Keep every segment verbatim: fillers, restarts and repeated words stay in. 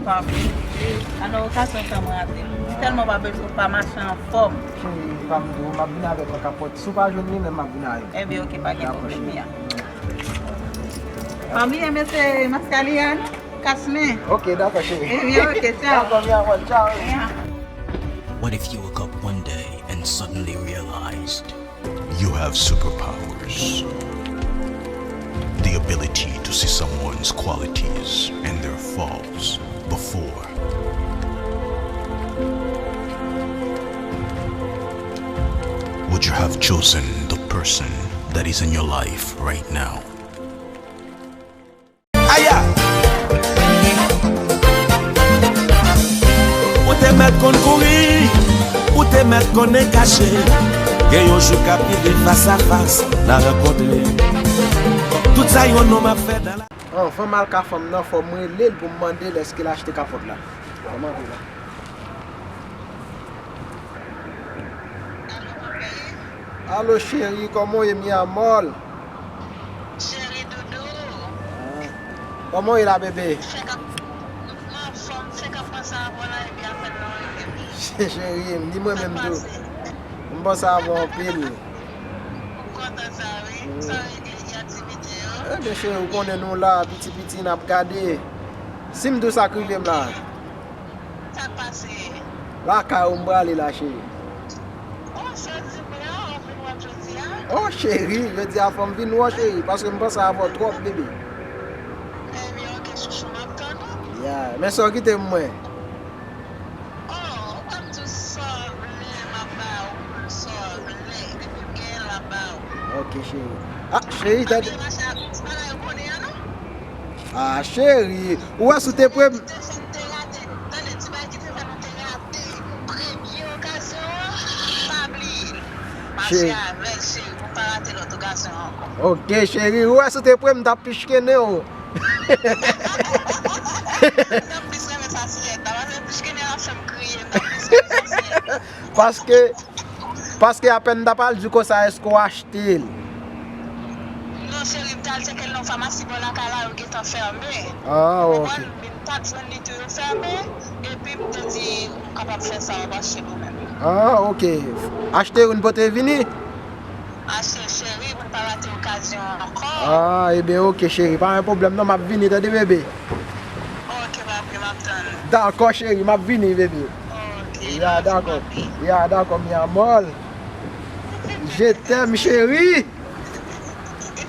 Papi, alò okazyon sa mwen rate l. Li tèlman pa bèl, tou pa mache anfòm. Cheri, pa m di w, m ap vin avèk yon kapòt. Si w pa jwenn li menm, m ap vin avè l. Ebyen, oke, pa gen pwoblèm, Mia. Ann bliye mete maskaliya nou, kachnen. Oke, dakò, cheri. Ebyen, oke, tchaw. Dakò, mi amor, tchaw. Yeah. What if you woke up one day and suddenly realized you have superpowers? The ability to see someone's qualities and their faults before. Would you have chosen the person that is in your life right now? Aya! Ou te mèt konn kouri, ou te mèt konnen kache. Gen yon jou k ap rive fas a fas, n a rankontre. Tout sa yon nonm ap fè nan la. Anvan m al ka fanm nan, fò m rele l pou m mande l èske l achte kapòt la. Fò m antre la. Alo, cheri, kòman w ye, mi amor? Cheri doudou. Ah. Kòman w ye la, bebe? Fèk ap, m anfòm, fèk ap panse avè w la, epi apèl la rive. Cheri m, di mwen menm tou. M panse avè w anpil. M kontan sa, wi. Sa w regle, ki aktivite yo? Ebyen, cheri, ou konnen nou la, piti piti, n ap gade. Si m di w sa k rive m la. Sa k pase? Lakay ou m prale la, cheri. Oh, jodi m la, ou vin wè m jodi a? Oh, cheri, jodi a fò m vin wè w, cheri, paske m panse avè w twòp, bebe. Ebyen, oke, chouchou, m ap tann ou. Ya, men sa w kite m mwen. Oh, ou pa m di w sa w vle, m ap ba ou, sa w vle, depi m genyen l, m ap ba ou. Oke, cheri. Ah, cheri, tande. Ann mache ak ti bagay ou konnen an, non? Ah, cheri, ou wè si w te pre m. Te fè m te rate, tande, ti bagay ki te fè nou te rate premye okazyon an, pa bliye l. Mache avè l, cheri, pou m pa rate lòt okazyon an ankò. Oke, cheri, ou wè si w te pre m, m t ap pichkennen w. M t ap plis renmen sa siyèt la, paske pichkennen l ap fè m kriye, m t ap plis renmen sa siyèt la. Paske Paske apèn m t ap al di w konsa, èske w achte l? Non, cheri, m t al tcheke l nan yon famasi bò lakay la, yo gentan fèmen. Ah, ok. Ou konprann? Men m pa t jwenn li tou, yo fèmen. Epi m te di, ou kapab fè sa, w ap achte l ou menm. Ah, ok. Achte youn pote vini? Achte l, cheri, pou n pa rate okazyon an ankò. Ah, ebyen, ok, cheri, pa gen pwoblèm non, m ap vini, tande, bebe. Ok, papi, m ap tann ou. Dakò, cheri, m ap vini, bebe. Ok, ya, dakò. Ya, dakò, mi amor. Je t'aime, chérie.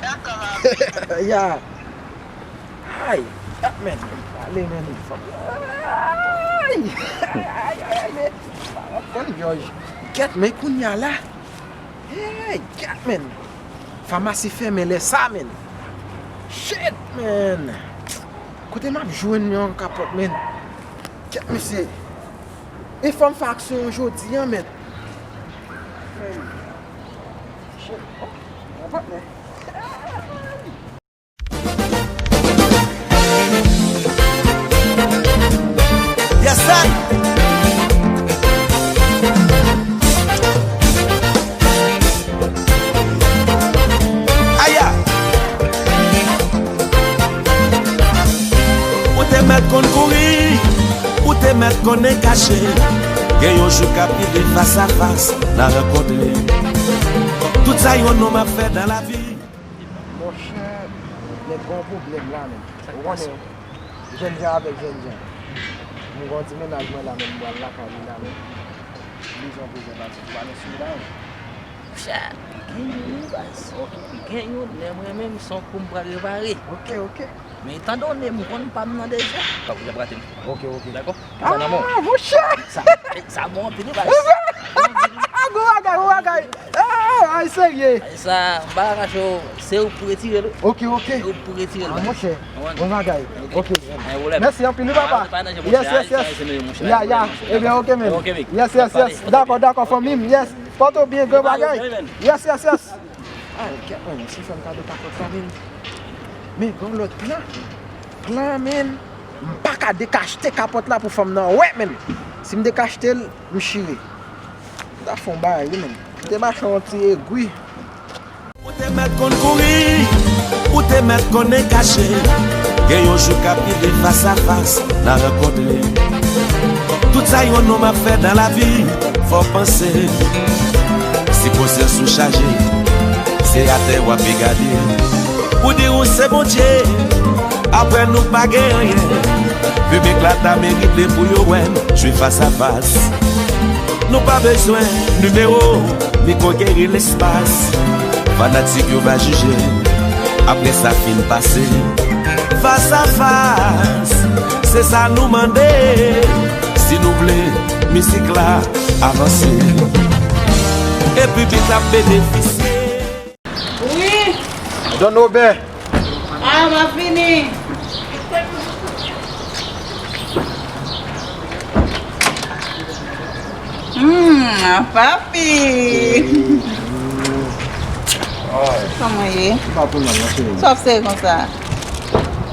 Dakò, papi. Ya. Ay, ah, men, ale, men, fòk. Ay, ay, ay, ay, men. Bon, Jòj. Kèt, men kounye a la. Hey, gad, men. Famasi fèmen lè sa, men. Shit, men. Kote m ap jwenn yon kapòt, men? Kèt, mesye. E fò m fè aksyon an jodi a, men. Hey. Shit. Oh, yon patnè. Yes I. Aya. Ou te mèt konn kouri, ou te mèt konnen kache. Gen yon jou k ap rive fas a fas, n a rankontre. Tout sa yon nonm ap fè nan lavi. Monchè, nèg gen yon pwoblèm la, men. Ou konnen, jènjan avèk jènjan. M gen yon ti mennaj mwen la, men m pral lakay li la, men. Li bezwen prezèvatif, ou pa gen sou li la, men. Monchè, gen youn wi, baz. Ok. Gen youn, men mwen menm, se yon kou m pral repare. Ok, ok. Men etan done m konn pa m nan deja. Ou ap rate m. Ok, ok. Dakò? Sa nan men w. Ah, monchè! Sa, sa bon anpil wi, baz. Gwo bagay, gwo bagay. Ah, ay serye. Sa, m pa ka kache w, se ou k pou retire l wi. Ok, ok. Se ou k pou retire l, baz. Ah, monchè. Bon bagay. Ok. Mèsi anpil wi, papa. Yes, yes, yes. Ya, ya. Ebyen, ok, men. Yes, yes, yes. Dakò, dakò, fanmi m. Yes. Pòte w byen, gwo bagay. Yes, yes, yes. Ay, kèt, mwen, si fè m kado kapòt la, men. Men, gen lòt plan. Plan, men. M pa ka dekachte kapòt la pou fanm nan wè, men. Si m dekachte l, m chire. M ta fè yon bagay, wi, men. M te mache yon ti egwi. Ou te mèt konn kouri, ou te mèt konnen kache. Gen yon jou k ap rive, fas a fas n a rankontre. Tout sa yon nonm ap fè nan lavi, fò w panse. Si konsyans ou chaje, se atè w ape gade. Pou di ou se Bondye, apre nou pa gen anyen. Piblik la ta merite pou yo wè n jwe fas a fas. Nou pa bezwen nimewo, mikwo geri lespas. Fanatik yo va jije, apre sa fin pase. Fas a fas, se sa nou mande. Si nou vle mizik la avanse, epi bit la benefisye. Wi. Don Obè. Ah, m ap vini. Hmm, papi. Kòman ye? M pa twò mal non, cheri. Sa w ap sere konsa?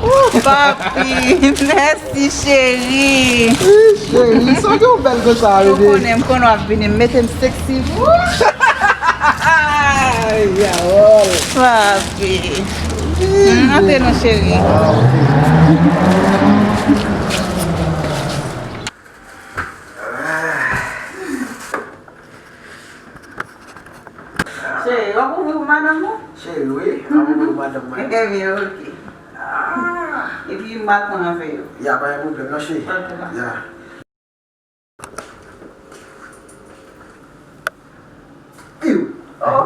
Oh, papi, mèsi, cheri. Wi, cheri, sa ke w bèl konsa, bebe? Ou konnen, m konnen w ap vini, m mete m seksi. Ay, yawòl. Papi. Hmm, antre non, cheri. Ah, ok. Cheri, w ap ouvri pou madanm ou? Cheri, wi, m ap ouvri pou madanm mwen. Ebyen, ok. Ah. Epi m al pran avè yo. Ya, pa gen pwoblèm non, cheri. Ok, bye. Ya. Piu. Oh.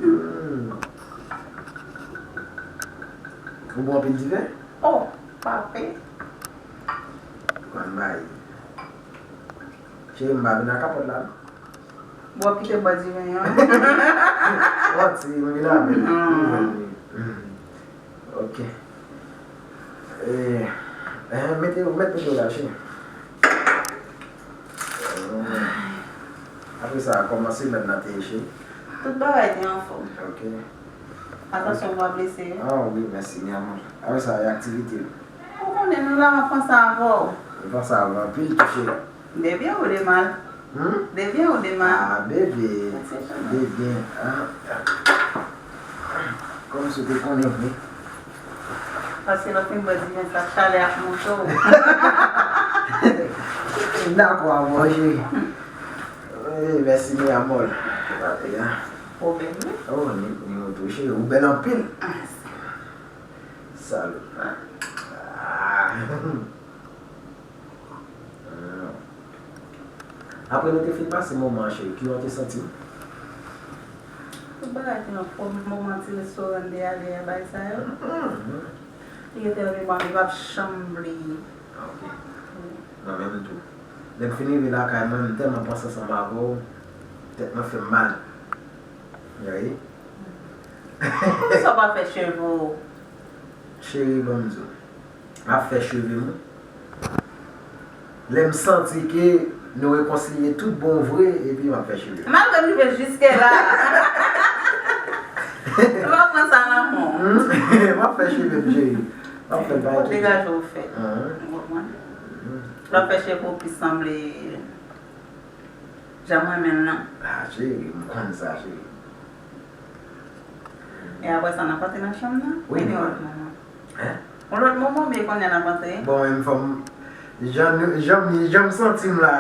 Hmm. Ou bwè anpil diven? Oh, papi. Ou konn bay. Cheri, m pa vin ak kapòt la, non. Bon, kite bò diven an. Manti, m vin avè l. Hmm. Hmm. Ok. Eh, eh, mete, mete dlo la, cheri. Hmm. Apre sa, kòman semèn nan te ye, cheri? Tout bagay te anfòm. Ok. Atansyon, w pa blese. Ah, wi, mèsi, mi amor. Apre sa, e aktivite yo? Ou konnen nou la, m ap panse avè w. M panse avè w anpil tou, cheri. De byen ou de mal? Hmm? De byen ou de mal? Ah, bebe. De byen. Ah. Kòmsi w te konnen, wi. Paske lè w fin bwè diven sa, chalè ap monte w. M dakò avè w, cheri. Wi, mèsi, mi amor. Ya. Ou bèl, wi. Oh, ni, ni mwen tou, cheri. Ou bèl anpil. Mèsi. Salopri. Ah. Apre nou te fin pase moman an, cheri, kijan w te santi w? Tout bagay te anfòm, moman ti restoran de a de a bay sa yo. Mhm. Li rete nan memwa m, li p ap janm bliye. Ok. Mwen menm tou. Lè m fin rive lakay mwen, m tèlman panse ansanm avè w, tèt mwen fè m mal. Wi. Poukisa w pa fè cheve w? Cheri, ban m di w. M ap fè cheve m wi. Lè m santi ke nou rekonsilye tout bon vre, epi m ap fè cheve m. Malgre m rive jiske la. M ap pran sa nan men w. Hmm? M ap fè cheve m, cheri. M ap fè l pa enkyete. Degaje w fè. Ou konprann? Hmm. Lè w ap fè cheve w plis sanble jan m renmen l nan. Ah, cheri, m konn sa, cheri. E apre sa, n ap antre nan chanm nan? Wi, men yon lòt moman. Hein? Yon lòt moman, men kounye a n ap antre. Bon, men fò m, jan, jan, jan m santi m la,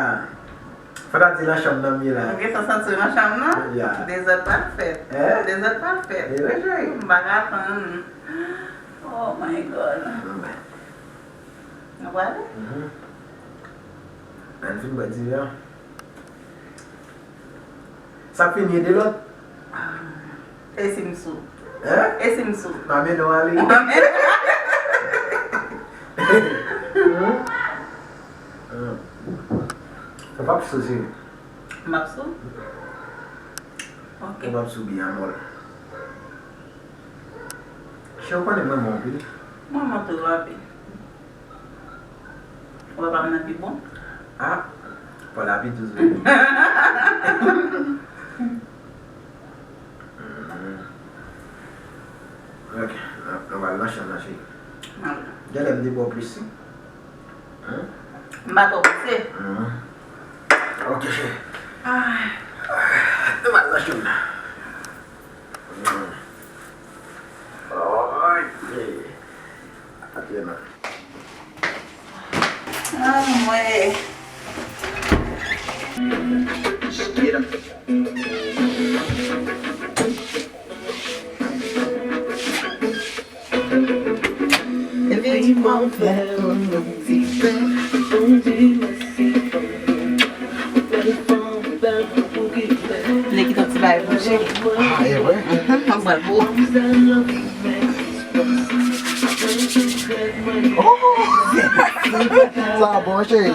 fò ta di nan chanm nan m ye la. Ou gentan santi w nan chanm nan? Ya. Dezòd pral fèt. Hein? Dezòd pral fèt. E vre, cheri. M pa ka tann. Oh my God. Bon. Nou prale? Mhm. Ann fin bwè diven an. Sa fini ede lòt? E si m sou? Hein? E si m sou? M a mennen w ale. M a mennen. Hmm? Hmm. Ou p ap sou, cheri. M ap sou? Ok. Ou p ap sou byen mòl. Cheri, ou konnen mwen renmen w anpil. Mwen renmen w tou anpil. Ou wè pa m nan pi bon? Ah, pa la pi dous, baby. Mhm. Ok, nou, nou pral nan chanm nan, cheri. Genlè m debò plis, wi. Hmm? M pa twò prese. Mhm. Ok, cheri. Ah. Nou pral nan chanm nan. Hmm. Ay, Vle kite yon ti bagay pou cheri. Ah, e vre? Mhm, mwen pral pou ou. Oh! Sa bon, cheri.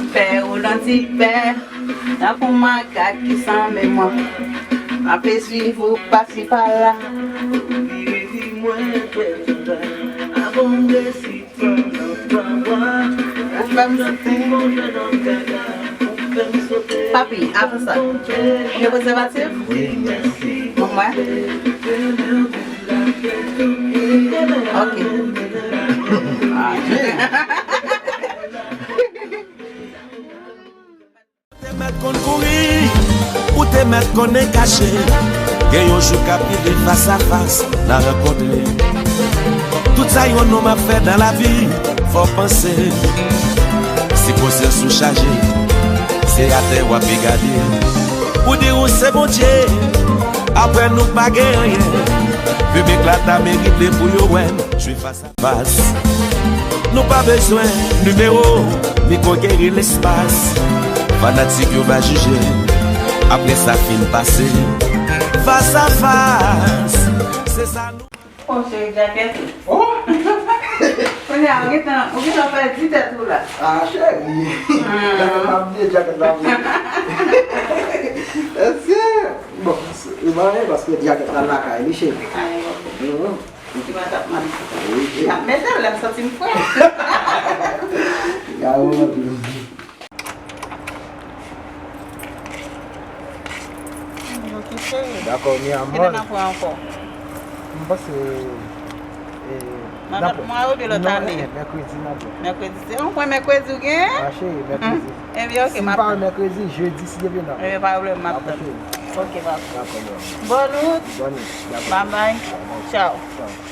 Pè ou lanti pè, tankou makak ki san memwa. M ap eswiv ou pasi pa la. Ou fè m sote. Papi, avan sa, ou gen prezèvatif? Wi, mèsi. Ban mwen. Ok. Ah, yeah. Te mèt konn kouri, ou te mèt konnen kache. Gen yon jou k ap rive fas a fas, n a rankontre. Tout sa yon nonm ap fè nan lavi, fò w panse. Si konsyans ou chaje, se atè w ape gade. Ou di ou se Bondye, apre nou pa gen anyen. Piblik la ta merite pou yo wè n jwe fas a fas. Nou pa bezwen nimewo, mikwo geri lespas. Fanatik yo va jije, apre sa fin pase. Fas a fas, se sa nou. Oh, cheri, djakèt ou. Oh! Kounye a, ou gentan, ou gentan pèdi tèt ou la. Ah, cheri. Ah. Djakèt la, m ap bliye djakèt la, wi. Èske, bon, se, e pa anyen, paske djakèt la lakay li, cheri. Ah, ok. Mhm. Li pa t ap mal. Wi. L ap mete l, lè m santi m fre. Ya, wi. Ok, cheri. Dakò, mi amor. Kilè n ap wè ankò? M panse, e, n ap wè. Mwa oubyen lòt ane? Non, e, mèkredi n ap wè. Mèkredi, se yon pwen mèkredi ou gen? Ah, cheri, mèkredi. Ebyen, ok, m ap. Si m pa wè mèkredi, jedi, si Dye vle, n ap wè. Ebyen, pa pwoblèm, m ap tann. Dakò, cheri. Ok, papa. Dakò, mi amor. Bonne route. Bonne route. Dakò. Bye bye. Bye bye. Ciao. Ciao.